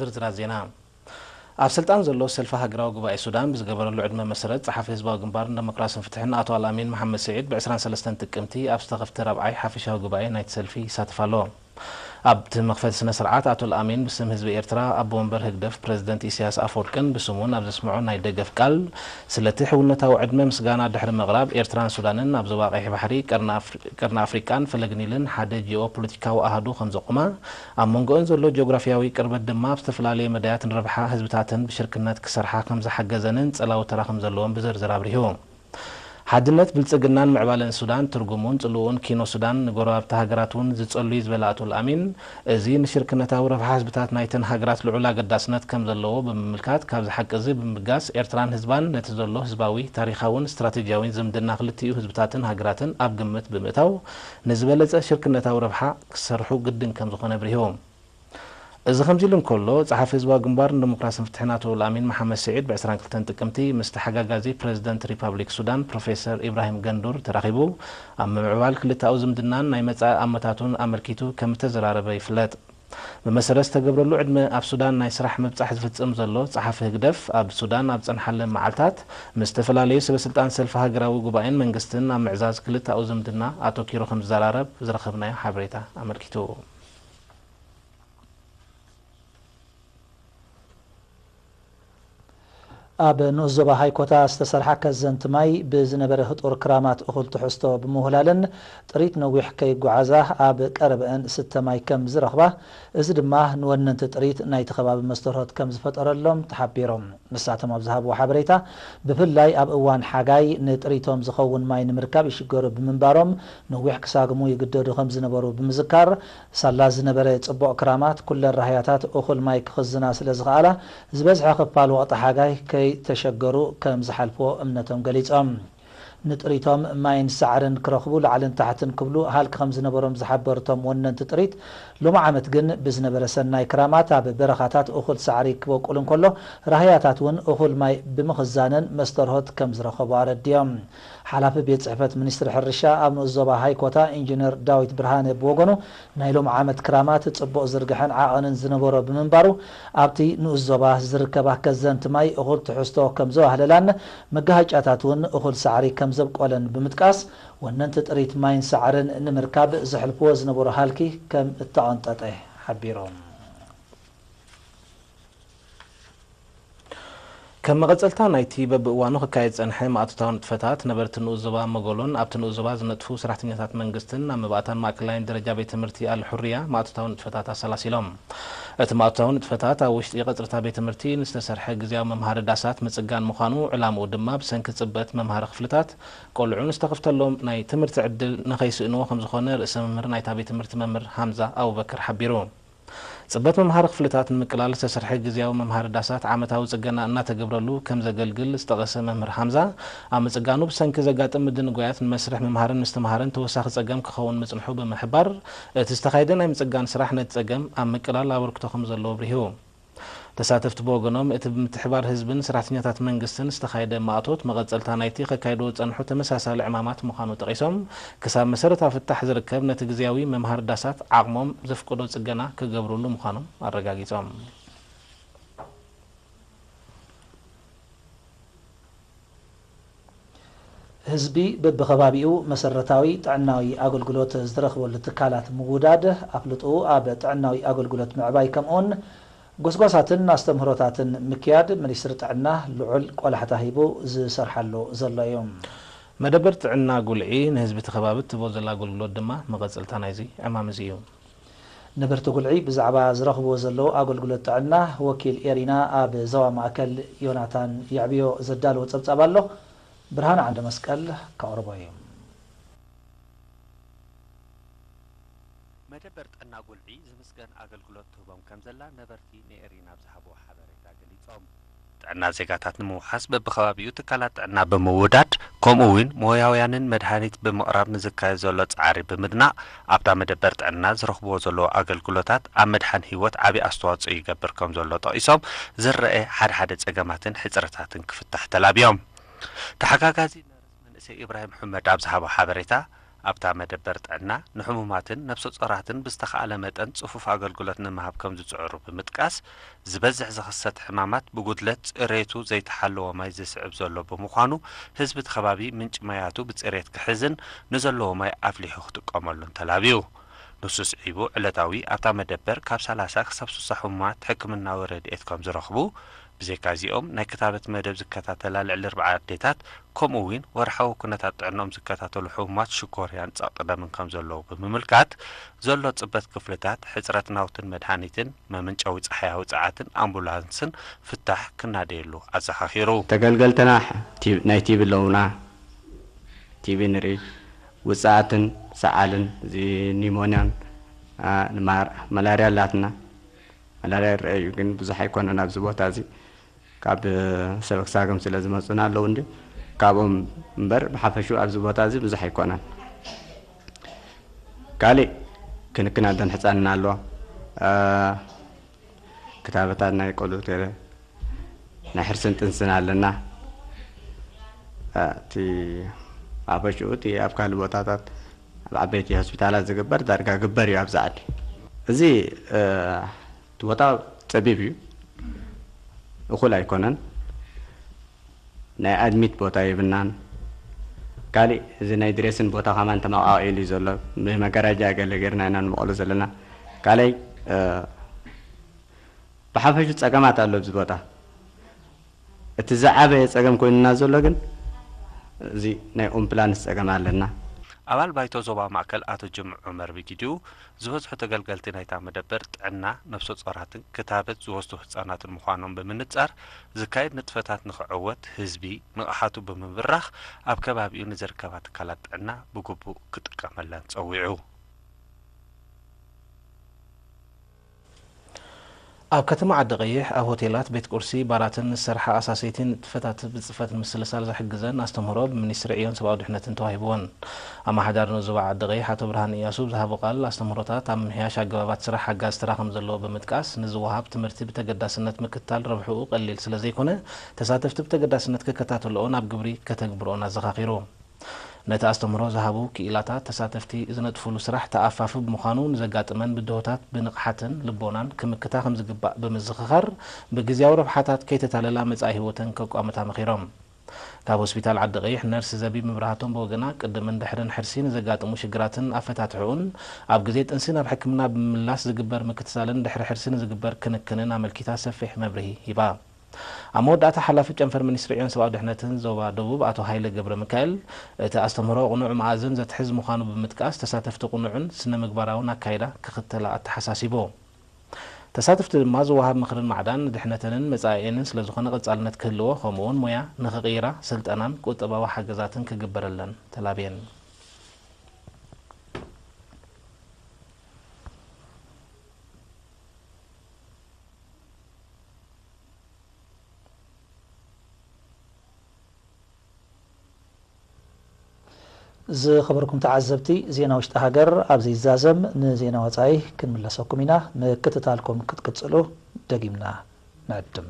ዝርዝራት ዜና። ኣብ ስልጣን ዘሎ ሰልፊ ሃገራዊ ጉባኤ ሱዳን ብዝገበረሉ ዕድመ መሰረት፣ ጸሓፊ ህዝባዊ ግንባር ንደሞክራስን ፍትሕን ኣቶ ኣልኣሚን መሓመድ ስዒድ ብ ዕስራን ሰለስተን ጥቅምቲ ኣብ ዝተኸፍተ ራብዓይ ሓፈሻዊ ጉባኤ ናይቲ ሰልፊ ይሳተፍ ኣሎ። ኣብቲ መኽፈቲ ስነ ስርዓት፣ ኣቶ ኣልኣሚን ብስም ህዝቢ ኤርትራ፣ ኣቦ ወንበር ህግደፍ ፕረዚደንት ኢሳያስ ኣፈወርቅን ብስሙን ኣብ ዘስምዖ ናይ ደገፍ ቃል፣ ስለቲ ሕውነታዊ ዕድመ ምስጋና ድሕሪ ምቕራብ፣ ኤርትራን ሱዳንን ኣብ ዞባ ቀይሕ ባሕሪ፣ ቀርኒ ኣፍሪ-፣ ቀርኒ ኣፍሪቃን ፈለግ ኒልን ሓደ ጂኦ ፖለቲካዊ ኣሃዱ ከም ዘቑማ፣ ኣብ መንጎኦን ዘሎ ጂኦግራፊያዊ ቅርበት ድማ ኣብ ዝተፈላለየ መዳያት ንረብሓ ህዝብታተን ብሽርክነት ክሰርሓ ከም ዝሓገዘንን ጸላዊ ተራ ከም ዘለዎን ብዝርዝር ኣብሪሁ። ሓድነት፣ ብልጽግናን ምዕባለን ሱዳን ትርጉሙን ጽልኡን ኪኖ ሱዳን ንጎረባብቲ ሃገራት እውን ዝጸሉ እዩ ዝበለ ኣቶ ኣልኣሚን፣ እዚ ንሽርክነታዊ ረብሓ ህዝብታት ናይተን ሃገራት ልዑል ኣገዳስነት ከም ዘለዎ ብምምልካት፣ ካብዚ ሓቂ እዚ ብምብጋስ ኤርትራን ህዝባን ነቲ ዘሎ ህዝባዊ፣ ታሪኻውን ስትራቴጂያዊን ዝምድና ክልቲኡ ህዝብታትን ሃገራትን ኣብ ግምት ብምእታው፣ ንዝበለጸ ሽርክነታዊ ረብሓ ክሰርሑ ግድን ከም ዝኾነ ኣብሪሁ። እዚ ከምዚ ኢሉ እንከሎ፣ ጸሓፊ ህዝባዊ ግንባር ንዲሞክራስን ፍትሕን ኣቶ ኣልኣሚን መሓመድ ስዒድ ብ ዕስራን ክልተን ጥቅምቲ ምስ ተሓጋጋዚ ፕረዚደንት ሪፓብሊክ ሱዳን ፕሮፌሰር ኢብራሂም ገንዱር ተራኺቡ፣ ኣብ ምምዕባል ክልተኣዊ ዝምድናን ናይ መጻኢ ኣመታቱን ኣመልኪቱ ከም እተዘራረበ ይፍለጥ። ብመሰረት ዝተገብረሉ ዕድመ ኣብ ሱዳን ናይ ስራሕ ምብጻሕ ዝፍጽም ዘሎ ጸሓፊ ህግደፍ፣ ኣብ ሱዳን ኣብ ዝጸንሓለን መዓልታት ምስ ዝተፈላለዩ ሰበ ስልጣን ሰልፊ ሃገራዊ ጉባኤን መንግስትን ኣብ ምዕዛዝ ክልተኣዊ ዝምድና ኣተኪሩ ከም ዝዘራረብ ዝረኸብናዮ ሓበሬታ ኣመልኪቱ። ኣብ ንኡስ ዞባ ሃይኮታ ዝተሰርሓ ከዘንቲ ማይ ብዝነበረ ህጡር ክራማት እኹል ትሕዝቶ ብምውህላልን ጥሪት ነዊሕ ከይጓዓዛ ኣብ ቀረበአን ስተ ማይ ከም ዝረኽባ፣ እዚ ድማ ንወነንቲ ጥሪት ናይቲ ከባቢ መስተርሆት ከም ዝፈጠረሎም ተሓቢሮም። ንሳቶም ኣብ ዝሃብዎ ሓበሬታ፣ ብፍላይ ኣብ እዋን ሓጋይ ንጥሪቶም ዝኸውን ማይ ንምርካብ ይሽገሩ ብምንባሮም፣ ነዊሕ ክሳግሙ ይግደዱ ከም ዝነበሩ ብምዝካር፣ ሳላ ዝነበረ ጽቡቕ ክራማት፣ ኩለን ራህያታት እኹል ማይ ክኽዝና ስለ ዝኸኣላ፣ ዝበዝሐ ክፋል ወቕቲ ሓጋይ ከይተሸገሩ ከም ዝሓልፍዎ እምነቶም ገሊጾም። ንጥሪቶም ማይን ሳዕርን ክረኽቡ ላዕልን ታሕትን ክብሉ ሃልኪ ከም ዝነበሮም ዝሓበሩ እቶም ወነንቲ ጥሪት፣ ሎሚ ዓመት ግን ብዝነበረ ሰናይ ክራማት ኣብ በረኻታት እኹል ሳዕሪ ክበቁል እንከሎ፣ ራህያታት እውን እኹል ማይ ብምኽዛነን መስተርሆት ከም ዝረኸቡ ኣረዲኦም። ሓላፊ ቤት ጽሕፈት ሚኒስትሪ ሕርሻ ኣብ ንኡስ ዞባ ሃይኮታ ኢንጂነር ዳዊት ብርሃነ ብወገኑ፣ ናይ ሎሚ ዓመት ክራማት ጽቡቕ ዝርግሐን ዓቐንን ዝነበሮ ብምንባሩ፣ ኣብቲ ንኡስ ዞባ ዝርከባ ከዘንቲ ማይ እኹል ትሕዝቶ ከም ዘዋህለላን መጋሃጫታት እውን እኹል ሳዕሪ ከም ዘብቆለን ብምጥቃስ፣ ወነንቲ ጥሪት ማይን ሳዕርን ንምርካብ ዘሕልፍዎ ዝነበሩ ሃልኪ ከም እተቐንጠጠ ሓቢሮም። ከም መቐጸልታ ናይቲ በብእዋኑ ክካየድ ዝጸንሐ ማእቶታዊ ንጥፈታት፣ ነበርቲ ንኡስ ዞባ መጎሎን ኣብቲ ንኡስ ዞባ ዝነጥፉ ሰራሕተኛታት መንግስትን ኣብ መባእታን ማእከላይን ደረጃ ቤት ትምህርቲ ኣል ሑርያ ማእቶታዊ ንጥፈታት ኣሰላሲሎም። እቲ ማእቶታዊ ንጥፈታት ኣብ ውሽጢ ቀጽርታ ቤት ትምህርቲ ንዝተሰርሐ ግዝያዊ መምሃሪ ዳሳት ምጽጋን ምዃኑ፣ ዕላምኡ ድማ ብሰንኪ ጽበት መምሃሪ ክፍልታት ቆልዑ ንዝተኸፍተሎም ናይ ትምህርቲ ዕድል ንኸይስእንዎ ከም ዝኾነ ርእሰ መምህር ናይታ ቤት ትምህርቲ መምህር ሃምዛ ኣቡበከር ሓቢሩ። ጽበት መምሃሪ ክፍልታት ንምቅላል ዝተሰርሐ ግዝያዊ መምሃሪ ዳሳት ዓመታዊ ጽገና እናተገብረሉ ከም ዘገልግል ዝጠቐሰ መምህር ሃምዛ፣ ኣብ ምጽጋኑ ብሰንኪ ዘጋጥም ምድንጓያት ንመስርሕ ምምሃርን ምስትምሃርን ተወሳኺ ጸገም ክኸውን ምጽንሑ ብምሕባር፣ እቲ ዝተኻየደ ናይ ምጽጋን ስራሕ ነቲ ጸገም ኣብ ምቅላል ኣበርክቶ ከም ዘለዎ ኣብሪሁ። ተሳተፍቲ ብወገኖም፣ እቲ ብምትሕባር ህዝብን ሰራሕተኛታት መንግስትን ዝተኻየደ ማእቶት፣ መቐጸልታ ናይቲ ከካይድዎ ዝጸንሑ ተመሳሳሊ ዕማማት ምዃኑ ጠቒሶም፣ ክሳብ መሰረታዊ ፍታሕ ዝርከብ ነቲ ግዝያዊ መምሃሪ ዳሳት ዓቕሞም ዘፍቅዶ ጽገና ክገብሩሉ ምዃኖም ኣረጋጊጾም። ህዝቢ በብኸባቢኡ መሰረታዊ ጥዕናዊ ኣገልግሎት ዝረኽበሉ ትካላት ምውዳድ፣ ኣፍልጥኡ ኣብ ጥዕናዊ ኣገልግሎት ምዕባይ፣ ከምኡውን ጎስጓሳትን ኣስተምህሮታትን ምክያድ ሚኒስትሪ ጥዕና ልዑል ቆላሕታ ሂቡ ዝሰርሓሉ ዘሎ እዩ። መደበር ጥዕና ጉልዒ ንህዝቢ እቲ ከባቢ እትህቦ ዘላ ኣገልግሎት ድማ መቐጸልታ ናይዚ ዕማም እዚ እዩ። ነበርቲ ጉልዒ ብዛዕባ ዝረኽብዎ ዘለዉ ኣገልግሎት ጥዕና ወኪል ኤሪና ኣብ ዞባ ማእከል ዮናታን የዕብዮ ዘዳለዎ ጸብጻብ ኣሎ። ብርሃን ዓንደ መስቀል ከቕርቦ እዩ። መደበር ጥዕና ጉልዒ ዝምስገን ኣገልግሎት ትህቦም ከም ዘላ ነበርቲ ንኤሪና ኣብ ዝሃብዎ ሓበሬታ ገሊጾም። ጥዕና ዜጋታት ንምውሓስ በብኸባቢኡ ትካላት ጥዕና ብምውዳድ፣ ከምኡ እውን ሞያውያንን መድሃኒት ብምቕራብ ንዝካየድ ዘሎ ጻዕሪ ብምድናቕ፣ ኣብታ መደበር ጥዕና ዝረኽብዎ ዘለዉ ኣገልግሎታት ኣብ ምድሓን ህይወት ዓቢ ኣስተዋጽኦ ይገብር ከም ዘሎ ጠቒሶም፣ ዝረአ ሓደ ሓደ ጸገማትን ሕጽረታትን ክፍታሕ ተላብዮም። ተሓጋጋዚ ነርስ መንእሰይ ኢብራሂም ሑመድ ኣብ ዝሃቦ ሓበሬታ፣ ኣብታ መደበር ጥዕና ንሕሙማትን ነብሰ ጾራትን ብዝተኻእለ መጠን ጽፉፍ ኣገልግሎት ንምሃብ ከም ዝጽዕሩ ብምጥቃስ፣ ዝበዝሕ ዝኽሰት ሕማማት ብጉድለት ጽሬቱ ዘይተሓለወ ማይ ዝስዕብ ዘሎ ብምዃኑ፣ ህዝቢ እቲ ከባቢ ምንጪ ማያቱ ብጽሬት ክሕዝን ንዘለዎ ማይ ኣፍሊሑ ክጥቀመሉን ተላብዩ። ንሱ ስዒቡ፣ ዕለታዊ ኣብታ መደበር ካብ ሰላሳ ክሳብ ስሳ ሕሙማት ሕክምናዊ ረድኤት ከም ዝረኽቡ፣ ብዘይካ እዚኦም ናይ ክታበት መደብ ዝከታተላ ልዕሊ ኣርብዓ ኣዴታት፣ ከምኡ እውን ወርሓዊ ኩነታት ጥዕናኦም ዝከታተሉ ሕሙማት ሽኮርያን ጸቕጢ ደምን ከም ዘለዉ ብምምልካት፣ ዘሎ ጽበት ክፍልታት፣ ሕጽረት ናውትን መድሃኒትን፣ መመንጨዊ ጸሓያዊ ጸዓትን ኣምቡላንስን ፍታሕ ክናደየሉ ኣዘኻኺሩ። ተገልገልትና ቲ-፣ ናይ ቲቢ ኣለውና። ቲቢ ንርኢ፣ ውጽኣትን ሰዓልን፣ እዚ ኒሞንያን፣ ኣ፣ ንማር-፣ መላርያ ኣላትና። መላርያ ይረአ እዩ፣ ግን ብዙሕ ኣይኮነን ኣብዚ ቦታ እዚ። ካብ ሰበክ ሳግም ስለ ዝመጹና ኣለዉ እንዲ፣ ካብኦም እምበር ብሓፈሽኡ ኣብዚ ቦታ እዚ ብዙሕ ኣይኮነን። ካሊእ ክንክን ኣደን ሕጻንን ኣሎ። ኣ፣ ክታበታት ናይ ቆልዑ ናይ ሕርስን ጥንስን ኣለና። እ፣ እቲ ሓፈሽኡ እቲ ኣብ ካልእ ቦታታት ኣብ ዓበይቲ ሆስፒታላት ዝግበር ዳርጋ ግበር እዩ ኣብዚ ዓዲ። እዚ፣ እ፣ እቲ ቦታ ጸቢብ እዩ፣ እኹል ኣይኮነን። ናይ ኣድሚት ቦታ የብልናን። ካሊእ እዚ ናይ ድሬስን ቦታ ከማን ተመቓቒሉ እዩ ዘሎ። ብመጋረጃ ገለ ጌርና ኢና ንመቐሎ ዘለና። ካልኣይ፣ እ፣ ብሓፈሹ ጸገማት ኣሎ ኣብዚ ቦታ። እቲ ዝዓበየ ጸገም ኮይኑና ዘሎ ግን እዚ ናይ ኦምፕላንስ ጸገም ኣለና። ኣባል ባይቶ ዞባ ማእከል ኣቶ ጅምዑ ዑመር ብጊዲኡ፣ ዝበዝሑ ተገልገልቲ ናይታ መደበር ጥዕና፣ ነብሰ ጾራትን ክታበት ዝወስዱ ህጻናትን ምዃኖም ብምንጻር፣ ዝካየድ ንጥፈታት ንኽዕወት ህዝቢ ንቕሓቱ ብምብራኽ፣ ኣብ ከባቢኡ ንዝርከባ ትካላት ጥዕና ብግቡእ ክጥቀመለን ጸዊዑ። ኣብ ከተማ ዓዲ ቀይሕ ኣብ ሆቴላት፣ ቤት ቁርሲ፣ ባራትን ዝሰርሓ ኣሳሰይቲ ንጥፈታት ብጽፈት ንምስልሳል ዝሕግዘን ኣስተምህሮ ብሚኒስትሪ ዕዮን ሰብኣዊ ድሕነትን ተዋሂብወን። ኣመሓዳሪ ንኡስ ዞባ ዓዲ ቀይሕ ኣቶ ብርሃነ እያሱ ብዝሃቦ ቃል፣ ኣስተምህሮታት ኣብ ምምሕያሽ ኣገባባት ስራሕ ሓጋዚ ተራ ከም ዘለዎ ብምጥቃስ፣ ንዝወሃብ ትምህርቲ ብተገዳስነት ምክትታል ረብሕኡ ቀሊል ስለ ዘይኮነ፣ ተሳተፍቲ ብተገዳስነት ክከታተልኦን ኣብ ግብሪ ከተግብርኦን ኣዘኻኺሩ። ነቲ ኣስተምህሮ ዝሃቡ ክኢላታት፣ ተሳተፍቲ ዝነጥፉሉ ስራሕ ተኣፋፊ ብምዃኑ፣ ንዘጋጥመን ብድሆታት ብንቕሓትን ልቦናን ክምክታ ከም ዝግባእ ብምዝኽኻር፣ ብግዝያዊ ረብሓታት ከይተታለላ መጻኢ ህይወተን ከቋምታ መኺሮም። ካብ ሆስፒታል ዓዲ ቀይሕ ነርስ ዘቢብ መብራህቶም ብወገና፣ ቅድምን ድሕርን ሕርሲ ንዘጋጥሙ ሽግራትን ኣፈታትሕኡን፣ ኣብ ግዜ ጥንሲ ናብ ሕክምና ብምምላስ ዝግበር ምክትታልን ድሕሪ ሕርሲ ንዝግበር ክንክንን ኣመልኪታ ሰፊሕ መብርሂ ሂባ። ኣብ መወዳእታ፣ ሓላፊ ጨንፈር ሚኒስትሪ ዕዮን ሰብኣዊ ድሕነትን ዞባ ደቡብ ኣቶ ሃይለ ገብረ ሚካኤል፣ እቲ ኣስተምህሮ ቅኑዕ መኣዝን ዘትሕዝ ምዃኑ ብምጥቃስ፣ ተሳተፍቲ ቅኑዕን ስነ ምግባራውን ኣካይዳ ክኽተላ ኣተሓሳሲቡ። ተሳተፍቲ ድማ ዝወሃብ ምኽርን ማዕዳን ንድሕነተንን መጻኢኤንን ስለ ዝኾነ ቀጻልነት ክህልዎ፣ ከምኡ'ውን ሞያ ንኽቕይራ ስልጠናን ቁጠባዊ ሓገዛትን ክግበረለን ተላብየን። ዝኸበርኩም ተዓዘብቲ፣ ዜና ውሽጢ ሃገር ኣብዚ ይዛዘም። ንዜና ወጻኢ ክንምለሰኩም ኢና። ምክትታልኩም ክትቅጽሉ ደጊምና ንዕድም።